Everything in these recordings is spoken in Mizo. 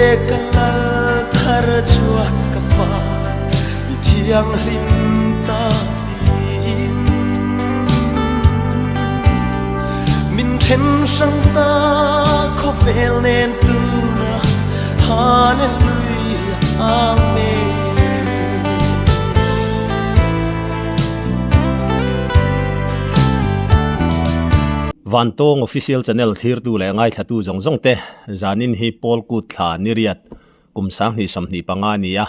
Ka lal thar chuan ka fa mi thianghlim ta tiin min then hrang ta khawvel nen tuna Hallelujah Amen. Vantawng Official Channel thlirtu leh ngaithlatu zawng zawng te, zanin hi Paul Kut thla niriat kum 2025 a ni a,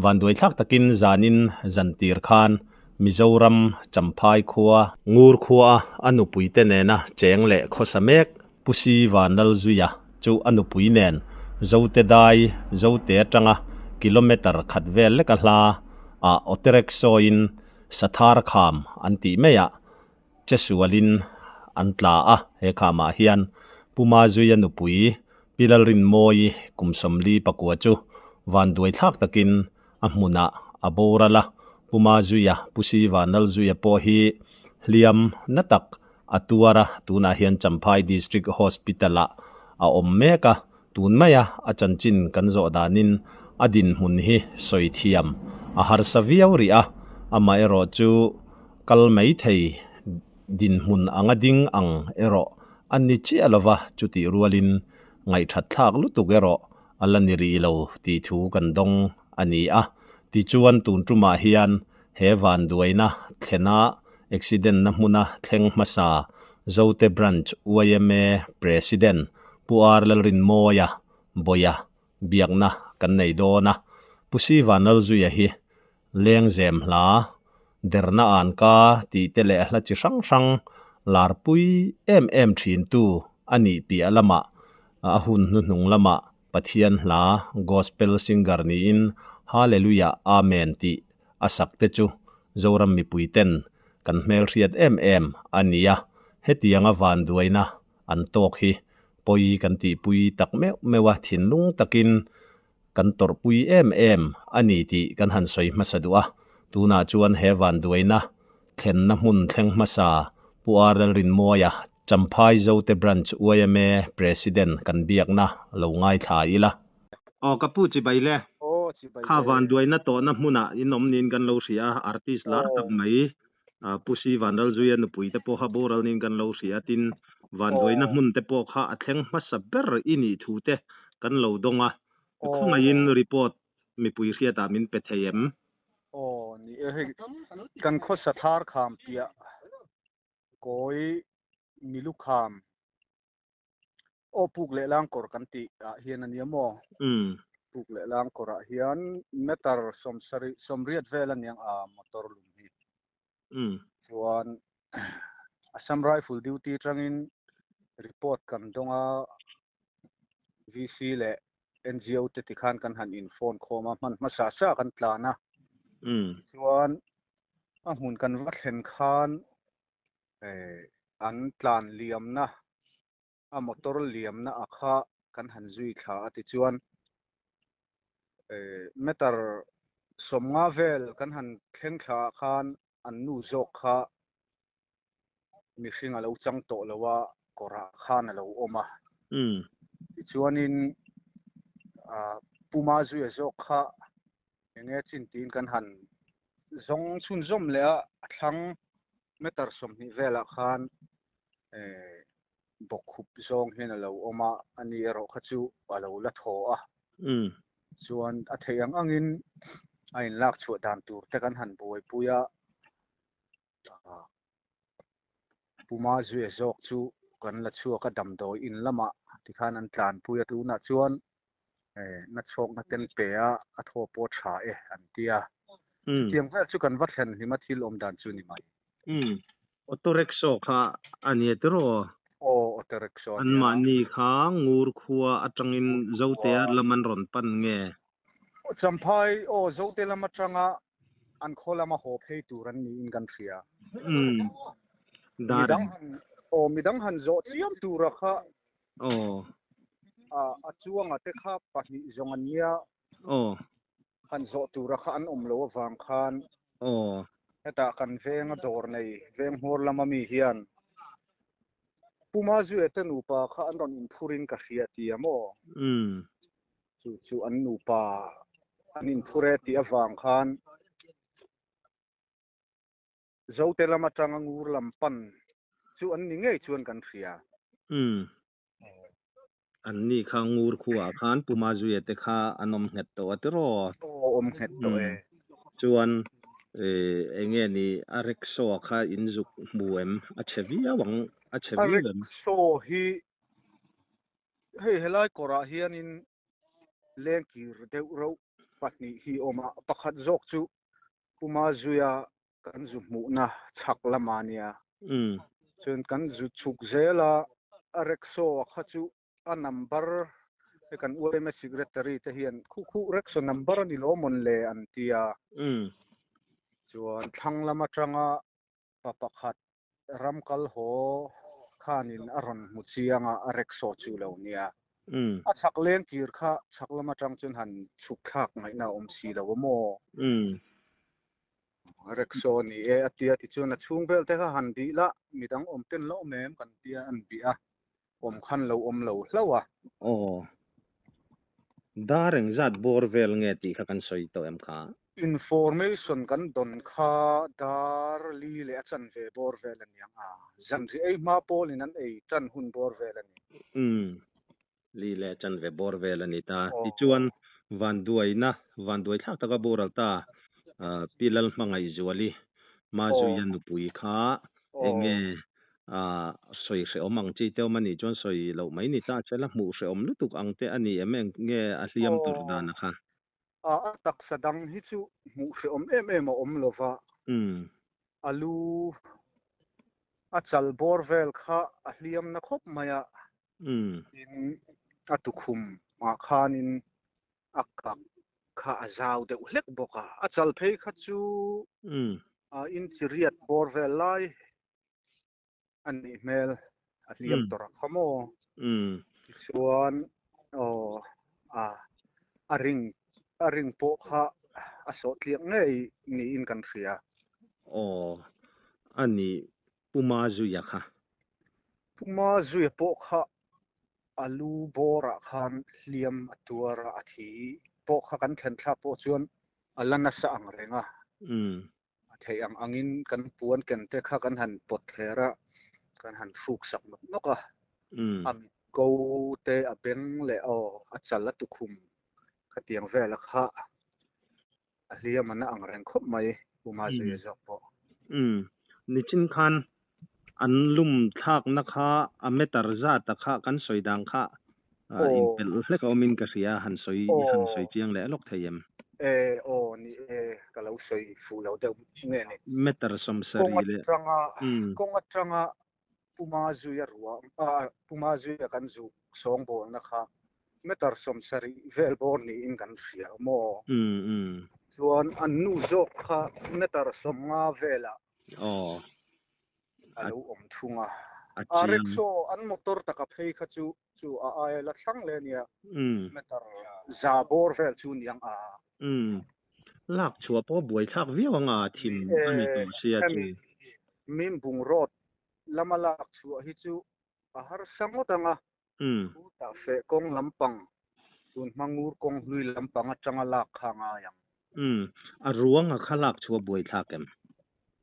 vanduaithlak takin zanin zantir khan Mizoram Champhai khua, Ngur khua a nupuite nena cheng leh khawsa mek Pu Si Vanlalzuia chu a nupui nen Zote dai Zote atanga kilometre khat vel leka hla ah Oterek sawiin Sathar kham an tih maiah che sualin an tla a, he khamah hian Pu Mazuia nupui Pi Lalrinmawii kum 44 chu vanduai thlak takin a hmunah a boral a, Pu Mazuia, Pu Si Vanlalzuia pawh hi hliam na tak a tuar a, tunah hian Champhai District Hospital-ah a awm mek a, tun maia a chanchin kan zawh danin a dinhmun hi sawi thiam a harsa viau rih a, amaherawh chu kal mai thei dinhmun anga ding ang erawh a ni chiah lova, chutih rualin ngaihthat thlak lutuk erawh a la ni rih lo tih thu kan dawng a ni a. Tichuan tun tumah hian he vanduaina thlena accident na hmuna thleng hmasa Zote Branch yma President Pu R Lalrinmawia Bawia biakna kan nei dawn a. Pu Si Vanlalzuia hi Lengzem hla, derna an ka tih te leh hla chi hrang hrang larpui em em thintu a nih piah lamah a hun hnuhnung lamah Pathian hla Gospel singer niin Hallelujah Amen tih a sak te chu Zoram mipui ten kan hmelhriat em em a ni a, hetianga vanduaina an tawk hi pawi kan tihpui tak meuh meuh a thinlung takin kan tawrhpui em em a ni tih kan han sawi hmasa duh a, tunah chuan he vanduaina thlenna hmun thleng hmasa Pu R Lalrinmawia, Champhai Zote Branch yma President kan biakna lo ngaithla ila. Aw ka pu chibai le. Kha vanduaina tawhna hmunah in awm niin kan lo hria a, artist lar tak mai Pu Si Vanralzuia nupui te pawh kha boral niin kan lo hria a, tin vanduaina hmun te pawh kha a thleng hmasa ber i nih thu te kan lo dawng a, khawngaihin report mipui hriatah min pe thei em? Aw ni e, hei kan khawsa thar kham piah kawi milu kham Aw puk leh lang kawr kan tih ah hian a nia maw? Puk leh lang kawr ah hian meter sawmsarih sawmriat vel a niang a motor lum hi. Chuan Assam Rifle duty tangin report kan dawng a, VC leh NGO te tikhan kan han in phone khawm a, hman hmasa sa kan tlan a. Chuan a hmun kan va thlen khan an tlan liamna a motor liamna a kha kan han zui thla a tichuan meter 50 vel kan han thleng thla ah khan an nu zawk kha mihring a lo chang tawh lo a kawrah khan a lo awm a tichuanin Puma zuia zawk kha enge chin tiin kan han zawng chhunzawm leh a a thlang meter 20 velah khan bawkkhup zawng hian a lo awm a, ani erawh kha chu a lo la thaw a. Chuan a theih ang angin a inlak chhuah dan tur te kan han buaipui a, Puma zuia zawk chu kan la chhuak a, damdawi in lamah tikhan an tlanpui a, tunah chuan na chhawkna ten pe a, a thaw pawh tha e an ti a. Chutiang vel chu kan va thlen hlim a thil awm dan chu ni mai. Auto rickshaw kha a nia tiraw? Aw, auto rickshaw a nia. Anmahni kha Ngur khua atangin Zotea lam an rawn pan nge? Champhai, aw, Zote lam atanga an khaw lama haw phei tur an niin kan hria. Midang han, aw, midang han zawh chiam tura kha Aw. A chuanga te kha pahnih zawng an nia. Aw. Han zawh tura kha an awm lo avang khan. Aw. Hetah kan venga dawr nei veng hmawr lama mi hian Puma Zuia te nupa kha an rawn inphurin ka hria tia maw? Umm. Chu chu an nupa an inphur e tih avang khan Zote lam atanga ngur lam pan chu an ni ngei chuan kan hria. Umm. An ni kha ngur khuaah khan Puma Zuia te kha an awm nghet tawh a tiraw? Aw awm nghet tawh e. Chuan eng nge ni a rickshaw kha in zuk hmu em? A chhe viau ang, a chhe viau em? A rickshaw hi hei helai kawrah hianin lengkir deuh reuh pahnih hi a awm a, pakhat zawk chu Puma Zuia kan zu hmuhna chhak lama a nia. Chuan kan zu chhuk zel a, a rickshaw kha chu a number he kan yma secretary te hian khu khu rickshaw number a ni lo mawn le an ti a. Chuan thlang lam atanga pa pakhat ram kal haw khanin a rawn hmu chiang a, a rickshaw chu lo nia. A chhak leng kir kha chhak lam atang chuan han chhuk thlak ngaihna a awm si lo a maw? Rickshaw ni e a tia tichuan a chhung vel te kha han bih la, midang awm ten la awm em kan tia an bih a, awm khan lo awm lo hlauh a. Aw. Dar engzat bawr vel nge tih kha kan sawi tawh em kha? Information kan dawn kha dar li leh a chanve bawr vel a niang a, zanri ei hma pawlin an ei tan hun bawr vel a ni. Umm, li leh a chanve bawr vel a ni ta. Tichuan, vanduaina, vanduai thlak taka boral ta Pi Lalhmangaihzuali Mazuia nupui kha eng nge sawi hrehawm ang chi te awm a nih chuan sawi loh mai ni ta che la hmuh hrehawm lutuk ang te a ni em eng nge a hliam tur dan a kha? A taksa dang hi chu hmuh hrehawm em em a awm lo va. A lu a chal bawr vel kha a hliam na khawp mai a. Tin a tukhum ah khanin a kak kha a zau deuh hlek bawk a. A chal phei kha chu inchi riat bawr vel lai a nih hmel a hliam tawrh a kha maw? Tichuan aw a a ring a ring pawh kha a sawh tliak ngei niin kan hria. Aw a nih Puma Zuia kha. Puma Zuia pawh kha a lu bawrah khan hliam a tuar a, a thi pawh kha kan thlen thlak pawh chuan a la nasa ang reng a. A theih ang angin kan puan ken te kha kan han pawt thler a, kan han hruk sak nawk nawk a. A mit ko te a beng leh aw a chal a tukhum khatiang vela kha a hliam a na ang reng khawp mai Pu Mazuia zawk pawh. Umm. Nichin khan an lum thlakna kha a meter zat a kha kan sawi dan kha inpelh hlek a awmin ka hria han sawi han sawi chiang leh lawk thei em? E aw ni e ka lo sawi fuh lo deuh nge ni. Meter sawmsarih leh Kawng atanga kawng atanga Puma zuia ruang Puma zuia kan zuk sawngbawlna kha meter sawmsarih vel bawr niin kan hria maw? Chuan an nu zawk kha meter sawmnga velah Aw. A lo awm thung a. A rickshaw an motor taka phei kha chu chu a aia la thlang leh a nia. Meter za bawr vel chu niang a. Umm. Lak chhuah pawh buaithlak viau anga thim a ni tawh sia chu. Hemi Mimbung road lama lak chhuah hi chu a harsa ngawt ang a. Chutah feh kawng lampang tun hma ngur kawng hlui lampang atanga lak kha a ngai ang. Umm, a ruang a kha lak chu a buaithlak em?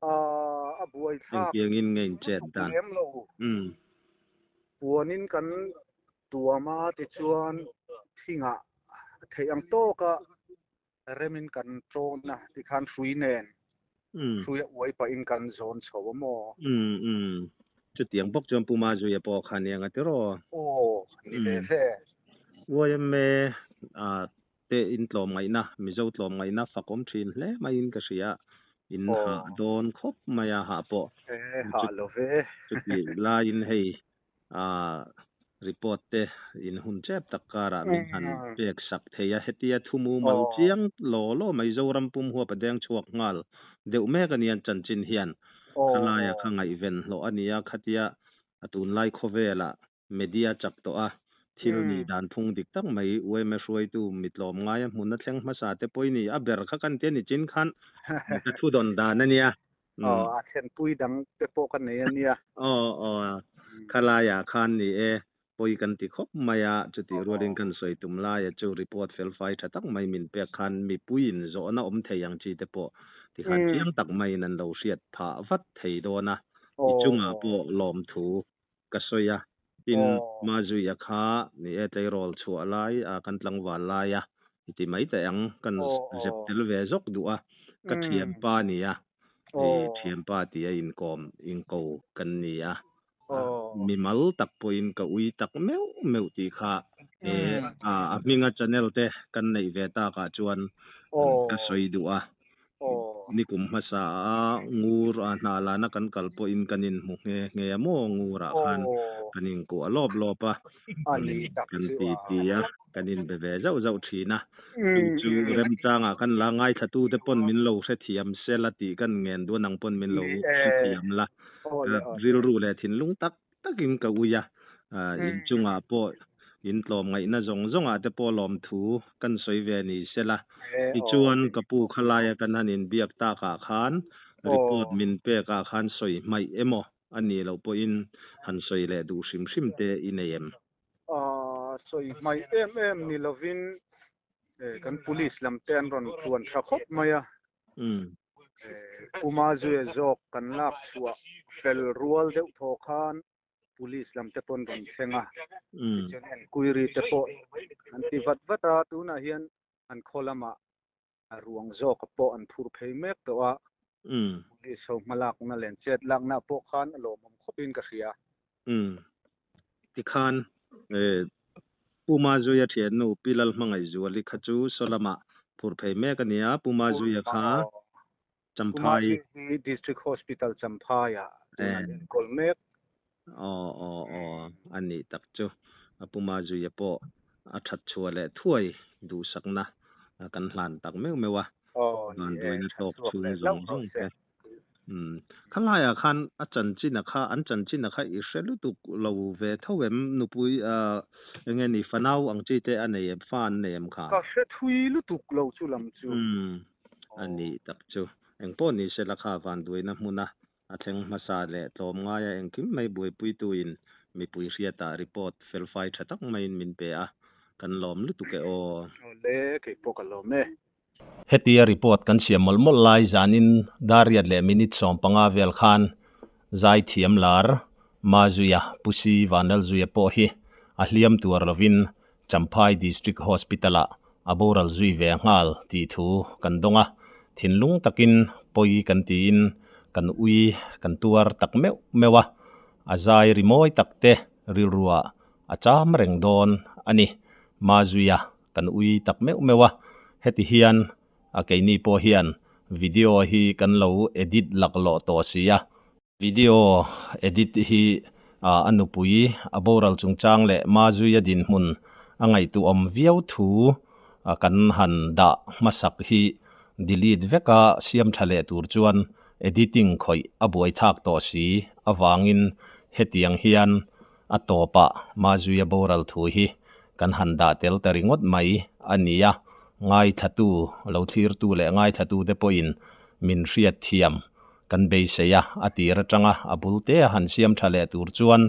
Aaa, a buaithlak. Engtiangin nge in chet dan? Lem lo. Umm. Puanin kan tuam a tichuan thingah theih ang tawka remin kan tawn a tikhan hrui nen hrui a uai pahin kan zawn chho a maw? Umm umm. Chutiang bawk chuan Pu Mazuia pawh kha nia nga tiraw? Aw, ni ve ve. Yma te in tlawm ngaihna, Mizo tlawm ngaihna fakawm thin hle maiin ka hria. In hah dawn khawp mai a hah pawh. E, hah lo ve. Chutih laiin hei Aaa report te in hun tep tak karah min han pek sak thei a, hetia thu mumal chiang law law mai Zoram pum huap a deng chhuak nghal deuh mek a nia chanchin hian khalaia kha ngaihven hlawh a nia khatia a tunlai khawvelah media chak tawh a thil nih dan phung dik tak mai yma hruaitu mi tlawm ngaia hmun a thleng hmasa te pawh i ni a ber kha kan tia ni chin khan ka thu dawn dan a nia. Aw, a thlenpui dang te pawh ka nei a nia. Aw, aw, khalaiah khan ni e. Pawi kan ti khawp mai a, chutih rualin kan sawi tum laia chu report felfai tha tak mai min pek khan mipuiin zawhna awm thei ang chi te pawh tikhan chiang tak maiin an lo hriat phah vat thei dawn a, i chungah pawh lawmthu ka sawi a, tin Mazuia kha ni e tleirawl chhuah lai a kan tlangval lai a i ti mai teh ang, kan zep tel ve zawk duh a, ka thianpa a ni a, i thianpa tia inkawm inko kan ni a, mimal tak pawhin ka ui tak meuh meuh tih kha he a hminga channel te kan neih ve takah chuan ka sawi duh a. Nikum hmasa a ngur a hnah lana kan kal pawhin kan inhmu nghe nghe a maw ngurah khan kan inkuah lawp lawp a, kan ti ti a, kan inbe ve zauh zauh thin a. Chu chu remchangah kan la ngaithla te pawn min lo hrethiam sel a tih kan ngen duan ang pawn min lo hrethiam la. Rilru leh thinlung tak takin ka ui a, inchungah pawh in tlawmngaihna zawng zawngah te pawh lawmthu kan sawi ve ni sela. Tichuan ka pu khalaia kan han inbiak takah khan report min pekah khan sawi hmaih emaw a nih loh pawhin han sawi leh duh hrim hrim te i nei em? Sawi hmaih em em ni lovin kan police lam te an rawn tluan tha khawp mai a. Puma zuia zawk kan lak chhuah fel rual deuh thaw khan police lam te pawn rawn thleng a, tichuan enquiry te pawh an ti vat vat a, tunah hian an khaw lamah a ruang zawka pawh an phur phei mek tawh a, police ho hmalakna leh chet lakna pawh khan a lawmawm khawpin ka hria. Tikhan Pu Mazuia thiannu Pi Lalhmangaihzuali kha chu saw lamah phur phei mek a nia, Pu Mazuia kha Champhai. Pu Mazuia hi District Hospital Champhaiah tunah an enkawl mek. Aw aw aw a nih tak chu. Pu Mazuia pawh a that chhuah leh thuai duhsakna kan hlan tak meuh meuh a. Aw ni e, Vanduaina that tawk chhuak chhung leh zawng hlauh zawng rawh se. te. Umm khalaiah khan a chanchin a kha an chanchin a kha i hre lutuk lo ve tho em nupui ah eng nge ni fanau ang chi te a nei em fa an nei em kha? Ka hre thui lutuk lo chu lam chu. Umm a nih tak chu. Eng pawh ni se la kha vanduaina hmuna a thleng hmasa leh tlawm ngaia engkim mai buaipuituin mipui hriatah report felfai tha tak maiin min pe a, kan lawm lutuk e aw. Awle kei pawh ka lawm e. Hetia report kan siam mawlh mawlh lai zanin Dariat leh minute 15 vel khan Zaithiam lar Mazuia Pusi Vanlalzuia pawh hi a hliam tuar lovin Champhai District Hospital-ah a boral zui ve nghal tih thu kan dawng a, thinlung takin pawi kan tiin kan ui kan tuar tak meuh meuh a, a zai rimawi tak te rilruah a cham reng dawn a ni. Mazuia Kan ui tak meuh meuh a, heti hian a keini pawh hian video hi kan lo edit laklawh tawh si a, video edit hi a nupui a boral chungchang leh Mazuia dinhmun a ngaihtuahawm viau thu kan han dah hmasak hi delete veka siam tha leh tur chuan editing khawih a buaithak tawh si avangin hetiang hian A tawpah Mazuia boral thu hi kan han dah tel ta ringawt mai a ni a, ngaithlatu, lo thlirtu leh ngaithlatute pawhin min hriat thiam kan beisei a, a tir atanga a bul te a han siam tha leh tur chuan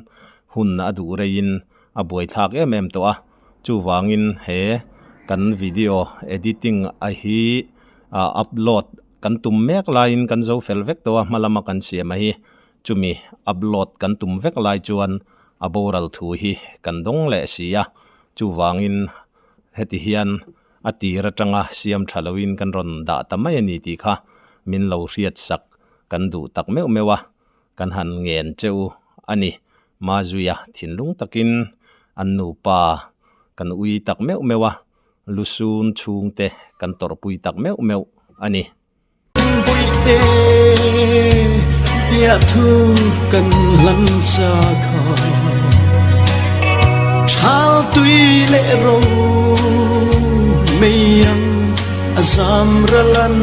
hun a duh reiin a buaithlak em em tawh a, chuvangin he kan video editing a hi upload kan tum mek laiin kan zo fel vek tawh a, hma lama kan siam a hi Chumi upload kan tum vek lai chuan a boral thu hi kan dawng leh si a, chuvangin heti hian a tir atanga siam tha loin kan rawn dah ta mai a ni tih kha min lo hriat sak kan duh tak meuh meuh a, kan han ngen che u a ni. Mazuia thinlung takin an nupa kan ui tak meuh meuh a, lusun chhungte kan tawrhpui tak meuh meuh a ni. Buite bia thu kan hlan sa kha Thal tui le ro mei ang a zam ralan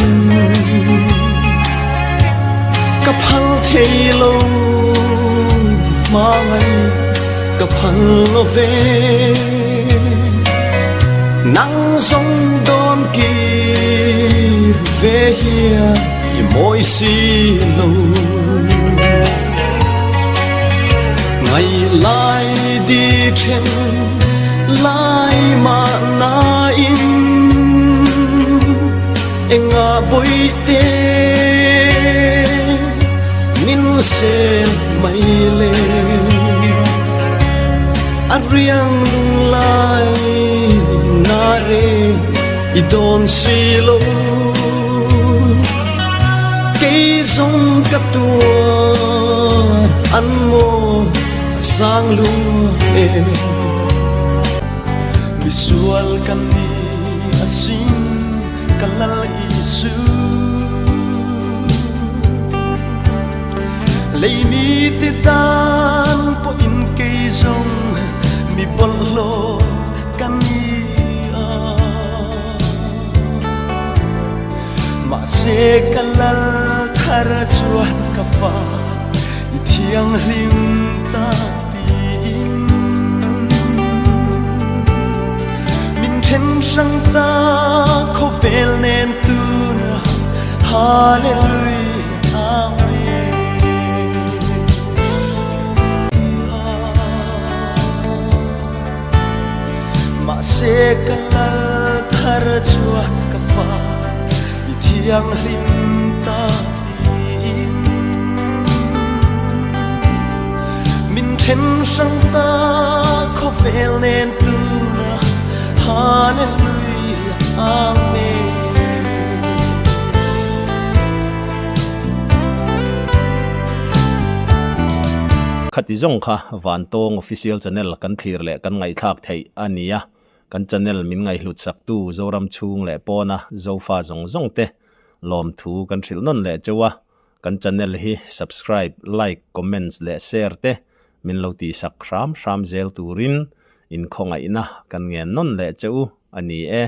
Ka phal thei lo hmangai ka phal lo ve Nang zawng dawn kir ve hian i mawi si lo. Ngai Lai di then lai mah nain Enga bawihte min sel mai le A riang lunglai na re i dawn si lo Kei zawng ka tuar an maw a sang lua e. Misual ka ni asin ka lal Isu. Lei mi te tan pawhin kei zawng mi bawlhhlawh ka ni a. Mahse ka lal thar chuan ka fa i thianghlim ta tiin min then hrang ta khawvel nen tuna Hallelujah Amen. Mahse ka lal thar chuan ka fa i thianghlim ta tiin min then hrang ta khawvel nen tuna Hallelujah Amen. Khati zawng kha Vantawng Official Channel kan thlir leh kan ngaihthlak theih a ni a, kan channel min ngaihhlut saktu Zoram chhung leh pawna Zofa zawng zawng te lawmthu kan hrilh nawn leh cheu a, kan channel hi subscribe, like, comments leh share te min lo tihsak hram hram zel turin inkhawngaihna kan ngen nawn leh cheu a ni e.